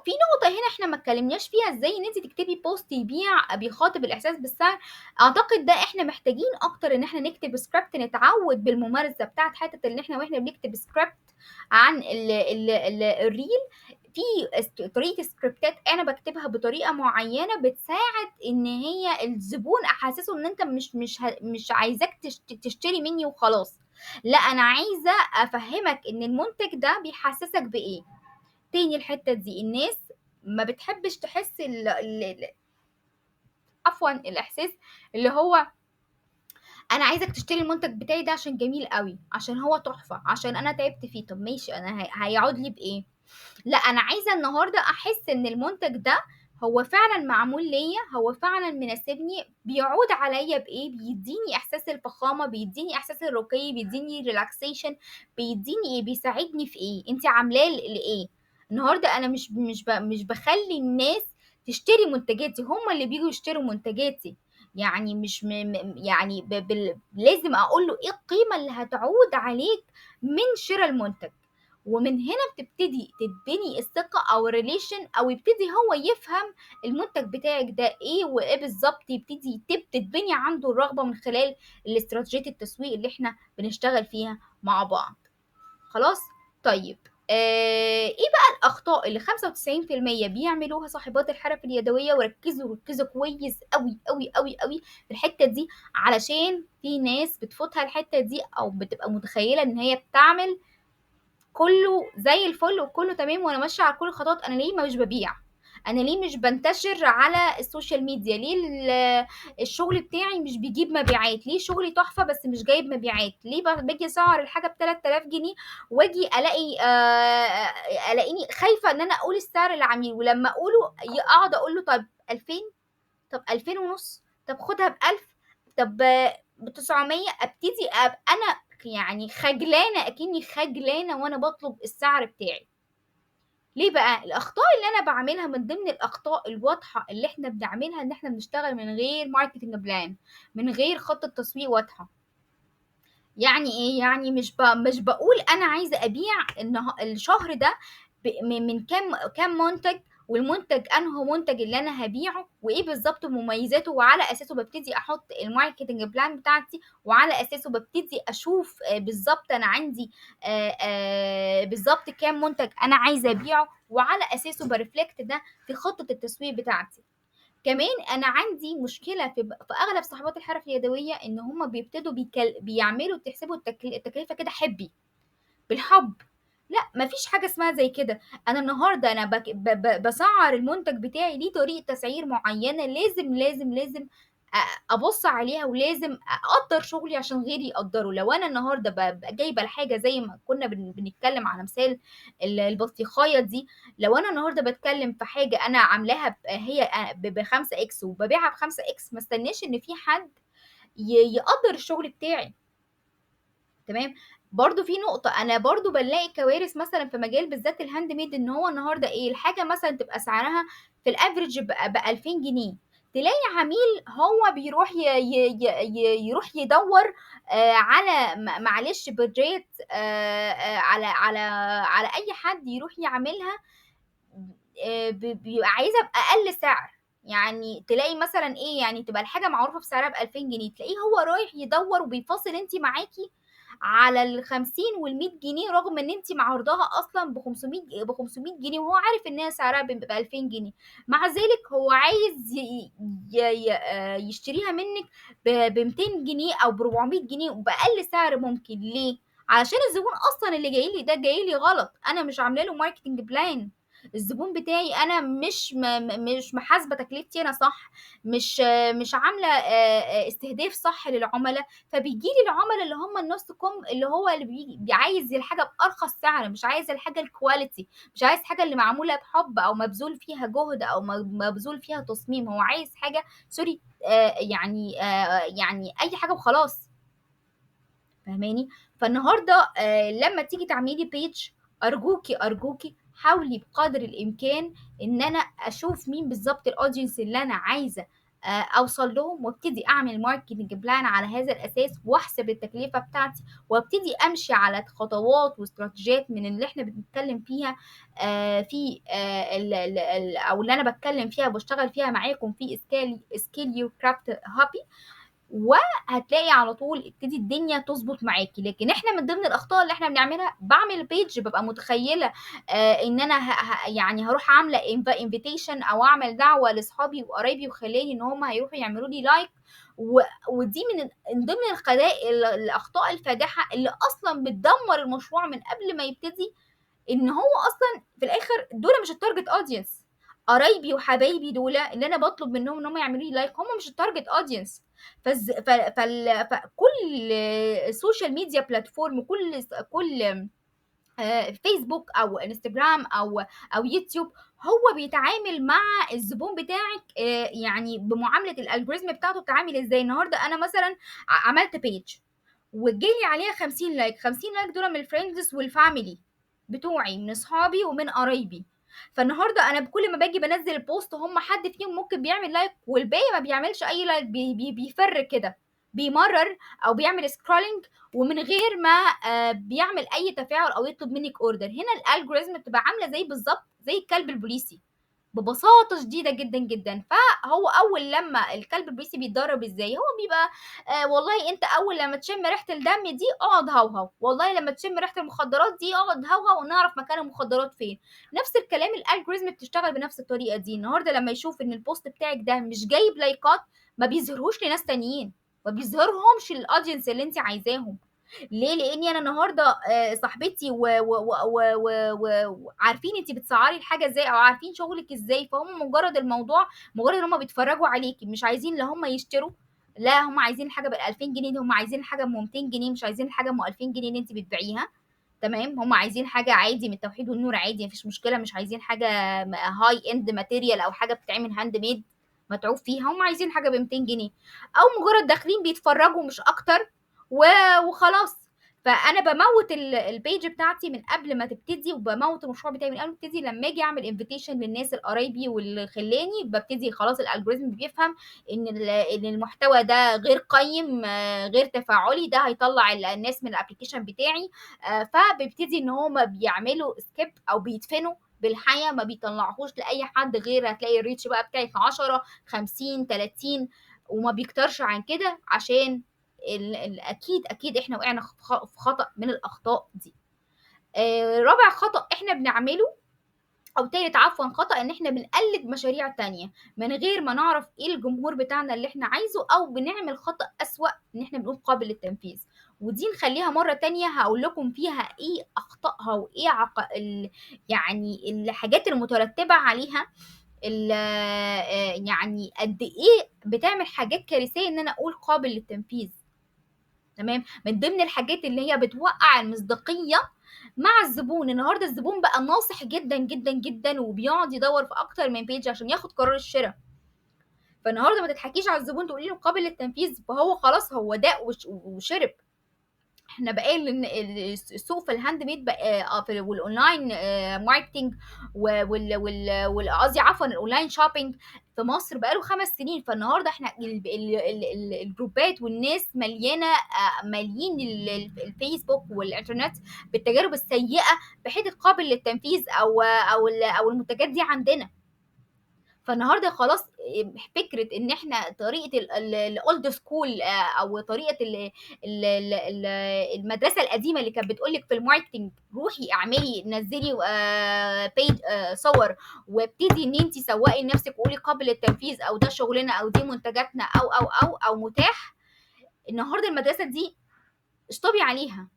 في نقطة هنا احنا ما اتكلمناش فيها، ازاي ان انت تكتبي post يبيع بيخاطب الاحساس بالسعر. اعتقد ده احنا محتاجين اكتر ان احنا نكتب سكريبت، نتعود بالممارسة بتاعت حتة ان احنا واحنا بنكتب سكريبت عن ال ال ال ال reel، في طريقة سكريبتات انا بكتبها بطريقة معينة بتساعد ان هي الزبون احسسه ان انت مش عايزاك تشتري مني وخلاص، لا انا عايزة افهمك ان المنتج ده بيحسسك بايه. تاني الحتة دي الناس ما بتحبش تحس الإحساس اللي هو أنا عايزك تشتري المنتج بتاعي ده عشان جميل قوي، عشان هو تحفة، عشان أنا تعبت فيه. طب ماشي، أنا هيقعد لي بإيه؟ لا أنا عايزة النهاردة أحس إن المنتج ده هو فعلا معمول ليا، هو فعلا مناسبني، بيعود عليا بايه، بيديني احساس الفخامة، بيديني احساس الرقي، بيديني relaxation، بيديني ايه، بيساعدني في ايه، انت عاملاه لايه. النهارده انا مش بخلي الناس تشتري منتجاتي، هم اللي بيجوا يشتروا منتجاتي. يعني مش يعني لازم اقول له ايه القيمة اللي هتعود عليك من شراء المنتج، ومن هنا بتبتدي تتبني الثقة او ال relation، او يبتدي هو يفهم المنتج بتاعك ده ايه وايه بالظبط، يبتدي تتبني عنده الرغبة من خلال الاستراتيجية التسويق اللي احنا بنشتغل فيها مع بعض. خلاص؟ طيب ايه بقى الاخطاء اللي 95% بيعملوها صاحبات الحرف اليدوية؟ وركزوا ركزوا كويس قوي قوي قوي قوي في الحتة دي، علشان في ناس بتفوتها الحتة دي او بتبقى متخيله ان هي بتعمل كله زي الفل وكله تمام وانا ماشية على كل الخطوات، انا ليه مش ببيع؟ انا ليه مش بنتشر على ال social media؟ ليه الشغل بتاعي مش بيجيب مبيعات؟ ليه شغلي تحفة بس مش جايب مبيعات؟ ليه باجي اسعر الحاجة ب 3000 جنيه واجي الاقيني خايفة ان انا اقول السعر للعميل، ولما اقوله اقعد اقول له طب 2000، طب 2000 ونص، طب خدها ب1000، طب ب900. ابتدي ابقى انا يعني خجلانه، اكني خجلانه وانا بطلب السعر بتاعي. ليه بقى؟ الأخطاء اللي أنا بعملها، من ضمن الأخطاء الواضحة اللي إحنا بنعملها إن إحنا بنشتغل من غير marketing plan، من غير خطة تسويق واضحة. يعني إيه؟ يعني مش بقول أنا عايزة أبيع الشهر ده من كام منتج، والمنتج انه منتج اللي انا هبيعه وايه بالظبط مميزاته، وعلى اساسه ببتدي احط ال marketing plan بتاعتي، وعلى اساسه ببتدي اشوف بالظبط انا عندي بالظبط كام منتج انا عايزه ابيعه، وعلى اساسه ب reflect ده في خطه التسويق بتاعتي. كمان انا عندي مشكلة في اغلب صاحبات الحرف اليدوية ان هم بيبتدوا بيعملوا تحسبوا التكلفة كده حبي بالحب. لا، مفيش حاجة اسمها زي كده. انا النهارده انا بسعر المنتج بتاعي ليه طريقه تسعير معينة، لازم لازم لازم ابص عليها، ولازم اقدر شغلي عشان غيري يقدره. لو انا النهارده جايبه الحاجة زي ما كنا بنتكلم على مثال البطيخايه دي، لو انا النهارده بتكلم في حاجة انا عاملاها هي ب5 X وببيعها ب5 X، ما استناش ان في حد يقدر الشغل بتاعي. تمام. برضو في نقطة أنا برضو بنلاقي كوارث مثلا في مجال بالذات ال handmade، إن هو النهاردة إيه الحاجة مثلا تبقى سعرها في ال average ب2000 جنيه، تلاقي عميل هو بيروح يروح يدور على معلش budget على على على أي حد يروح يعملها، بيبقى عايزها بأقل سعر. يعني تلاقي مثلا إيه، يعني تبقى الحاجة معروفة بسعرها ب2000 جنيه، تلاقيه هو رايح يدور وبيفاصل انت معاكي على ال50 وال100 جنيه، رغم ان انت معرضاها اصلا ب500 جنيه، وهو عارف ان هي سعرها ب2000 جنيه. مع ذلك هو عايز يشتريها منك ب200 جنيه او ب400 جنيه وباقل سعر ممكن. ليه؟ علشان الزبون اصلا اللي جاي لي ده جاي لي غلط، انا مش عامله له marketing plan. الزبون بتاعي انا مش محاسبه تكلفتي انا صح، مش عامله استهداف صح للعملاء، فبيجي لي العملاء اللي هم النص كم، اللي هو اللي بيجي عايز الحاجة بارخص سعر، مش عايز الحاجة ال quality، مش عايز حاجة اللي معمولة بحب او مبذول فيها جهد او مبذول فيها تصميم، هو عايز حاجة sorry يعني يعني اي حاجة وخلاص. فاهماني؟ فالنهارده لما تيجي تعملي page، ارجوكي ارجوكي حاولي بقدر الامكان ان انا اشوف مين بالظبط ال audience اللي انا عايزه اوصل لهم، وابتدي اعمل marketing plan على هذا الاساس، واحسب التكلفة بتاعتي، وابتدي امشي على خطوات واستراتيجيات من اللي احنا بنتكلم فيها في او اللي انا بتكلم فيها وبشتغل فيها معاكم في scale your craft hobby، وهتلاقي على طول ابتدي الدنيا تظبط معاكي. لكن احنا من ضمن الاخطاء اللي احنا بنعملها، بعمل page ببقى متخيله ان انا يعني هروح عامله invitation او اعمل دعوه لاصحابي وقرايبي وخلاني ان هم هيروحوا يعملوا لي like، ودي من ضمن الاخطاء الفادحه اللي اصلا بتدمر المشروع من قبل ما يبتدي، ان هو اصلا في الاخر دول مش ال target audience. قرايبي وحبايبي دول اللي انا بطلب منهم ان هم يعملوا لي like هم مش ال target audience. فكل social media platform، كل فيسبوك او انستجرام او يوتيوب، هو بيتعامل مع الزبون بتاعك يعني بمعاملة ال algorithm بتاعته بتعامل ازاي. النهارده انا مثلا عملت page وجالي عليها 50 like، 50 like دول من ال friends وال family بتوعي، من اصحابي ومن قرايبي. فالنهارده انا بكل ما باجي بنزل post هم حد فيهم ممكن بيعمل like والباقي ما بيعملش اي like، بي بي بيفر كده، بيمرر او بيعمل scrolling ومن غير ما بيعمل اي تفاعل او يطلب منك order. هنا ال algorithm بتبقى عامله زي بالظبط زي الكلب البوليسي ببساطة شديدة جدا جدا. فهو اول لما الكلب البوليسي بيتدرب ازاي، هو بيبقى والله انت اول لما تشم ريحه الدم دي اقعد هوهو، والله لما تشم ريحه المخدرات دي اقعد هوهو، ونعرف مكان المخدرات فين. نفس الكلام ال algorithm بتشتغل بنفس الطريقة دي. النهارده لما يشوف ان ال post بتاعك ده مش جايب لايكات، ما بيظهرهوش لناس تانيين، ما بيظهرهمش لل audience اللي انت عايزاهم. ليه؟ لاني انا النهارده صاحبتي وعارفين انت بتسعري الحاجة ازاي او عارفين شغلك ازاي، فهم مجرد الموضوع مجرد ان هم بيتفرجوا عليكي، مش عايزين لا هم يشتروا، لا هم عايزين الحاجة بال 2000 جنيه، هم عايزين الحاجة ب 200 جنيه، مش عايزين الحاجة ب 2000 جنيه اللي انت بتبيعيها. تمام، هم عايزين حاجة عادي من التوحيد والنور، عادي مفيش مشكلة، مش عايزين حاجة high end material او حاجة بتتعمل handmade متعوب فيها، هم عايزين حاجة ب 200 جنيه، او مجرد داخلين بيتفرجوا مش اكتر وخلاص. فانا بموت ال page بتاعتي من قبل ما تبتدي، وبموت المشروع بتاعي من قبل ما تبتدي. لما اجي اعمل invitation للناس القرايبي واللي خلاني، ببتدي خلاص ال algorithm بيفهم ان المحتوى ده غير قيم، غير تفاعلي، ده هيطلع الناس من ال application بتاعي، فبيبتدي ان هما بيعملوا skip او بيدفنوا بالحياة، ما بيطلعهوش لاي حد غير هتلاقي ال reach بقى بتاعي في 10 50 30 وما بيكترش عن كده، عشان اكيد احنا وقعنا في خطأ من الاخطاء دي. رابع خطأ احنا بنعمله، او تالت عفوا خطأ، ان احنا بنقلد مشاريع تانية من غير ما نعرف ايه الجمهور بتاعنا اللي احنا عايزه، او بنعمل خطأ اسوأ ان احنا بنقول قابل للتنفيذ. ودي نخليها مرة تانية هقول لكم فيها ايه اخطائها وايه يعني الحاجات المترتبة عليها، يعني قد ايه بتعمل حاجات كارثية ان انا اقول قابل للتنفيذ. تمام. من ضمن الحاجات اللي هي بتوقع المصداقية مع الزبون، النهارده الزبون بقى ناصح جدا جدا جدا، وبيقعد يدور في اكتر من page عشان ياخد قرار الشراء. فالنهارده ما تضحكيش على الزبون تقولي له قابل للتنفيذ، فهو خلاص هو داق وشرب. احنا بقى ان السوق في ال handmade بقى، في وال online marketing قصدي عفوا ال online shopping في مصر بقاله 5 سنين. فالنهارده احنا الجروبات والناس مليانة، مالين الفيسبوك والانترنت بالتجارب السيئة بحيث قابل للتنفيذ او المنتجات دي عندنا. فالنهارده خلاص فكرة ان احنا طريقه ال old school، او طريقه المدرسة القديمة اللي كانت بتقول لك في ال marketing روحي اعملي نزلي page صور وابتدي ان انت سوقي لنفسك وقولي قابل للتنفيذ، او ده شغلنا، او دي منتجاتنا، او او او او متاح. النهارده المدرسة دي اشطبي عليها،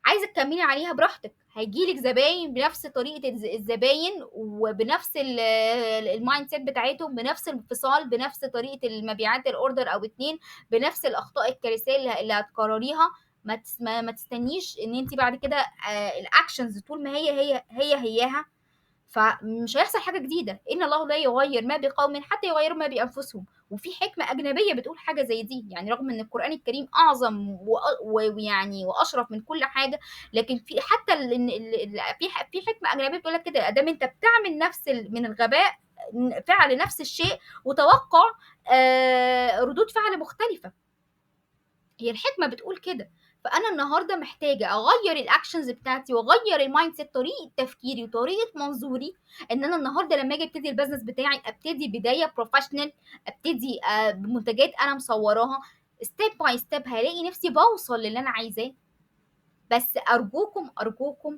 عايزه تكملي عليها براحتك، هيجيلك زباين بنفس طريقه الزباين وبنفس ال mindset بتاعتهم، بنفس الانفصال، بنفس طريقه المبيعات ال order او 2، بنفس الاخطاء الكارثية اللي هتكرريها. ما تستنيش ان انت بعد كده، ال actions طول ما هي هي هي هياها، فمش هيحصل حاجة جديدة. ان الله لا يغير ما بقوم حتى يغيروا ما بانفسهم. وفي حكمه اجنبية بتقول حاجة زي دي، يعني رغم ان القران الكريم اعظم واشرف من كل حاجة، لكن في حتى في حكمه اجنبية بتقول لك كده، ادام انت بتعمل نفس من الغباء فعل نفس الشيء وتوقع ردود فعل مختلفة. هي الحكمة بتقول كده. فانا النهارده محتاجه اغير ال actions بتاعتي واغير ال mindset، طريقه تفكيري وطريقه منظوري، ان انا النهارده لما اجي ابتدي ال business بتاعي ابتدي بداية professional، ابتدي بمنتجات انا مصوراها step by step، هلاقي نفسي بوصل للي انا عايزاه. بس ارجوكم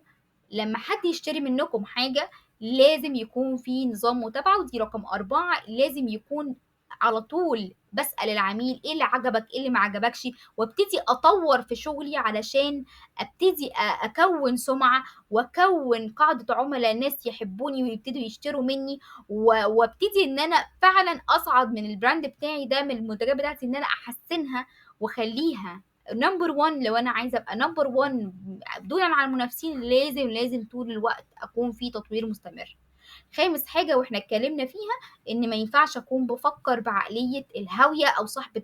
لما حد يشتري منكم حاجة لازم يكون في نظام متابعه، ودي رقم 4، لازم يكون على طول بسأل العميل ايه اللي عجبك ايه اللي ما عجبكش، وابتدي اطور في شغلي علشان ابتدي اكون سمعة واكون قاعدة عملاء، ناس يحبوني ويبتدوا يشتروا مني، وابتدي ان انا فعلا اصعد من ال brand بتاعي ده، من المنتجات بتاعتي، ان انا احسنها واخليها number 1. لو انا عايزه ابقى number 1 دونا عن المنافسين، لازم طول الوقت اكون في تطوير مستمر. خامس حاجة واحنا اتكلمنا فيها، ان ما ينفعش اكون بفكر بعقلية الهاوية او صاحبة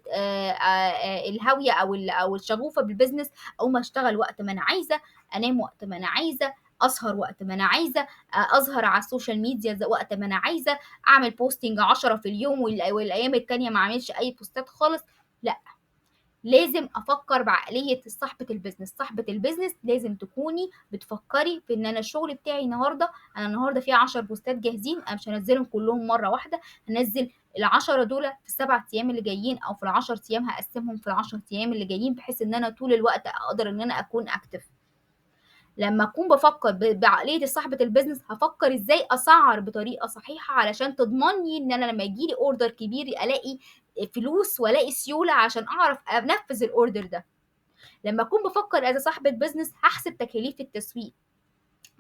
الهاوية او الشغوفة بال business، او ما اشتغل وقت ما انا عايزة، انام وقت ما انا عايزة، اسهر وقت ما انا عايزة، اظهر على ال social media وقت ما انا عايزة، اعمل posting 10 في اليوم والايام التانية ما اعملش اي بوستات خالص. لا، لازم افكر بعقلية صاحبه ال business. صاحبه ال business لازم تكوني بتفكري في ان انا الشغل بتاعي النهارده، انا النهارده في 10 بوستات جاهزين، انا مش هنزلهم كلهم مرة واحدة، هنزل ال10 دول في ال7 ايام اللي جايين، او في ال10 ايام هقسمهم في ال10 ايام اللي جايين، بحيث ان انا طول الوقت اقدر ان انا اكون active. لما اكون بفكر بعقلية صاحبه ال business، هفكر ازاي اسعر بطريقة صحيحه علشان تضمني ان انا لما يجيلي order كبير الاقي فلوس والاقي سيولة عشان اعرف انفذ ال order ده. لما اكون بفكر as صاحبه business، هحسب تكاليف التسويق،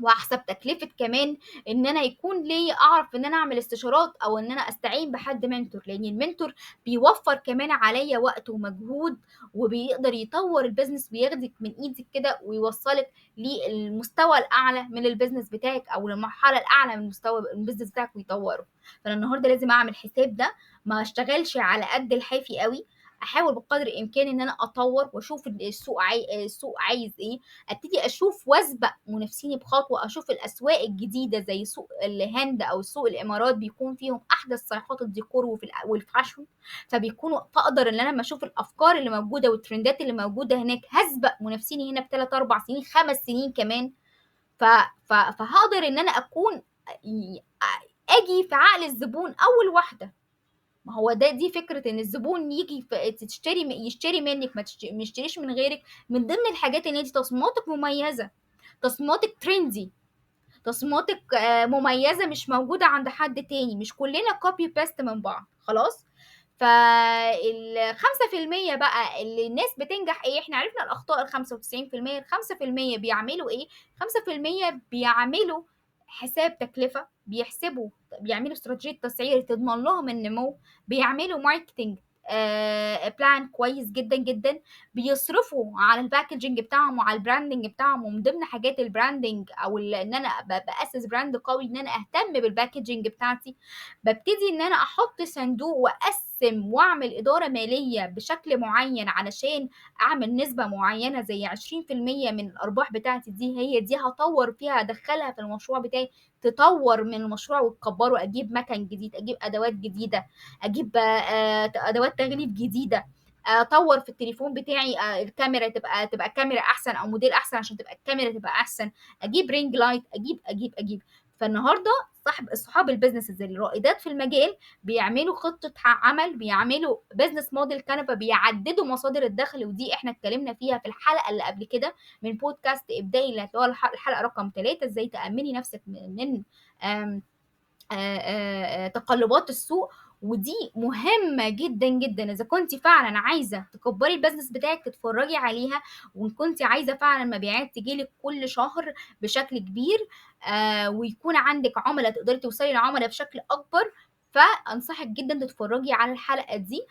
وهحسب تكلفة كمان ان انا يكون لي اعرف ان انا اعمل استشارات، او ان انا استعين بحد mentor، لان ال mentor بيوفر كمان عليا وقت ومجهود، وبيقدر يطور ال business وياخدك من ايدك كده ويوصلك للمستوى الاعلى من ال business بتاعك، او للمرحلة الاعلى من مستوى ال business بتاعك ويطوره. فانا النهارده لازم اعمل حساب ده، ما اشتغلش على قد الحافي قوي، احاول بقدر الامكان ان انا اطور واشوف السوق عايز ايه، ابتدي اشوف واسبق منافسيني بخطوة، اشوف الاسواق الجديدة زي سوق الهند او سوق الامارات بيكون فيهم احدث صيحات الديكور وال fashion، فبيكونوا فاقدر ان انا لما اشوف الافكار اللي موجودة والترندات اللي موجودة هناك هسبق منافسيني هنا بثلاث 4 سنين 5 سنين كمان. فهقدر ان انا اكون اجي في عقل الزبون اول واحدة. ما هو ده، دي فكرة ان الزبون يجي يشتري منك، ما يشتريش من غيرك. من ضمن الحاجات ان انت تصميماتك مميزة، تصميماتك trendy، تصميماتك مميزة مش موجودة عند حد تاني، مش كلنا copy paste من بعض. خلاص، فال5% بقى اللي الناس بتنجح ايه؟ احنا عرفنا الاخطاء 95%، 5% بيعملوا ايه؟ 5% بيعملوا حساب تكلفة، بيعملوا استراتيجية تسعير تضمن لهم النمو، بيعملوا marketing plan كويس جدا جدا، بيصرفوا على ال packaging بتاعهم وعلى ال branding بتاعهم. ومن ضمن حاجات ال branding او ان انا باسس brand قوي ان انا اهتم بال packaging بتاعتي. ببتدي ان انا احط صندوق واقسم واعمل ادارة ماليه بشكل معين علشان اعمل نسبه معينة زي 20% من الارباح بتاعتي، دي هي دي هطور فيها، ادخلها في المشروع بتاعي، تطور من المشروع وتكبره، اجيب مكان جديد، اجيب ادوات جديدة، اجيب ادوات تغليف جديدة، اطور في التليفون بتاعي، الكاميرا تبقى كاميرا احسن او موديل احسن عشان تبقى الكاميرا تبقى احسن، اجيب ring light، اجيب اجيب اجيب. فالنهارده صحاب ال businesses الرائدات في المجال بيعملوا خطه عمل، بيعملوا business model canvas، بيعددوا مصادر الدخل، ودي احنا اتكلمنا فيها في الحلقة اللي قبل كده من بودكاست ابداعي اللي هو الحلقة رقم 3، ازاي تامني نفسك من تقلبات السوق. ودي مهمة جدا جدا إذا كنت فعلا عايزة تكبري ال business بتاعك تتفرجي عليها، وإن كنت عايزة فعلا مبيعات تجيلك كل شهر بشكل كبير، ويكون عندك عملاء تقدري توصلي لعملاء بشكل أكبر، فأنصحك جدا تتفرجي على الحلقة دي.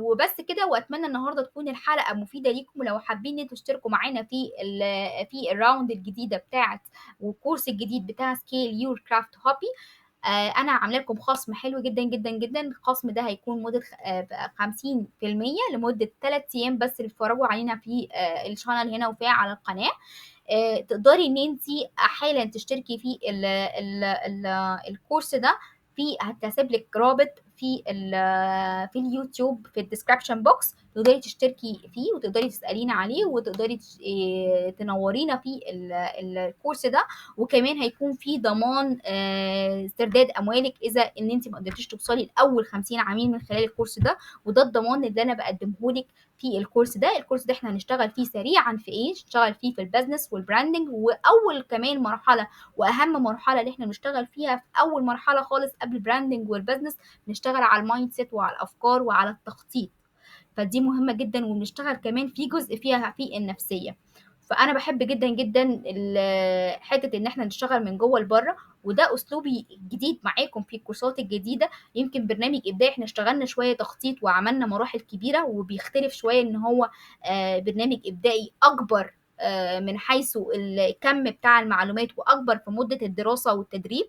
وبس كده، وأتمنى النهاردة تكون الحلقة مفيدة ليكم. ولو حابين ان تشتركوا معانا في ال round الجديدة بتاعت والكورس الجديد بتاع Scale Your Craft Hobby، انا عامله لكم خصم حلو جدا جدا جدا. الخصم ده هيكون مده 50% لمدة 3 ايام بس، اللي اتفرجوا علينا في ال channel هنا وفي على القناة. تقدري ان انت حالا تشتركي في ال ال ال الكورس ده، في هتسيب لك رابط في اليوتيوب في ال description box، تقدري تشتركي فيه وتقدري تسالينا عليه وتقدري تنورينا في الكورس ده. وكمان هيكون في ضمان استرداد اموالك اذا ان انت ما قدرتيش توصلي لاول 50 عميل من خلال الكورس ده، وده الضمان اللي انا بقدمه لك في الكورس ده. الكورس ده احنا هنشتغل فيه سريعا في ايه؟ نشتغل فيه في ال business وال branding، واول كمان مرحلة واهم مرحلة اللي احنا بنشتغل فيها في اول مرحلة خالص قبل ال branding وال business، نشتغل على ال mindset وعلى الافكار وعلى التخطيط، فدي مهمة جدا. وبنشتغل كمان في جزء فيها في النفسية. فانا بحب جدا جدا حتة ان احنا نشتغل من جوه لبره، وده اسلوبي الجديد معاكم في الكورسات الجديدة. يمكن برنامج ابداعي احنا اشتغلنا شوية تخطيط وعملنا مراحل كبيرة، وبيختلف شوية ان هو برنامج ابداعي اكبر من حيث الكم بتاع المعلومات واكبر في مده الدراسة والتدريب.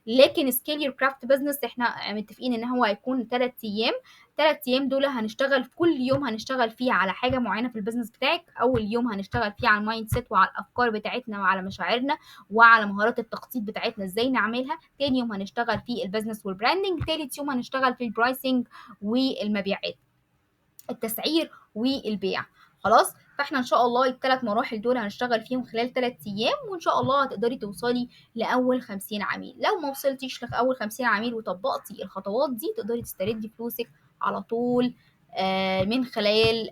لكن Scale Your Craft Business احنا متفقين ان هو هيكون 3 ايام. 3 ايام دول هنشتغل كل يوم هنشتغل فيه على حاجة معينة في ال business بتاعك. اول يوم هنشتغل فيه على ال mindset وعلى الافكار بتاعتنا وعلى مشاعرنا وعلى مهارات التخطيط بتاعتنا ازاي نعملها. تاني يوم هنشتغل فيه ال business وال branding. تالت يوم هنشتغل في ال pricing والمبيعات، التسعير والبيع. خلاص، فاحنا ان شاء الله الثلاث مراحل دول هنشتغل فيهم خلال 3 ايام، وان شاء الله هتقدري توصلي لاول 50 عميل. لو ما وصلتيش لاول 50 عميل وطبقتي الخطوات دي تقدري تستردي فلوسك على طول من خلال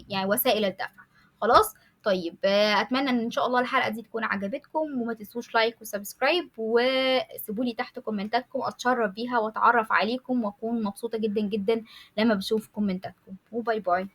يعني وسائل الدفع. خلاص، طيب اتمنى ان شاء الله الحلقة دي تكون عجبتكم، وما تنسوش like و subscribe، وسيبوا لي تحت كومنتاتكم اتشرف بيها واتعرف عليكم، واكون مبسوطة جدا جدا لما بشوف كومنتاتكم. و bye bye.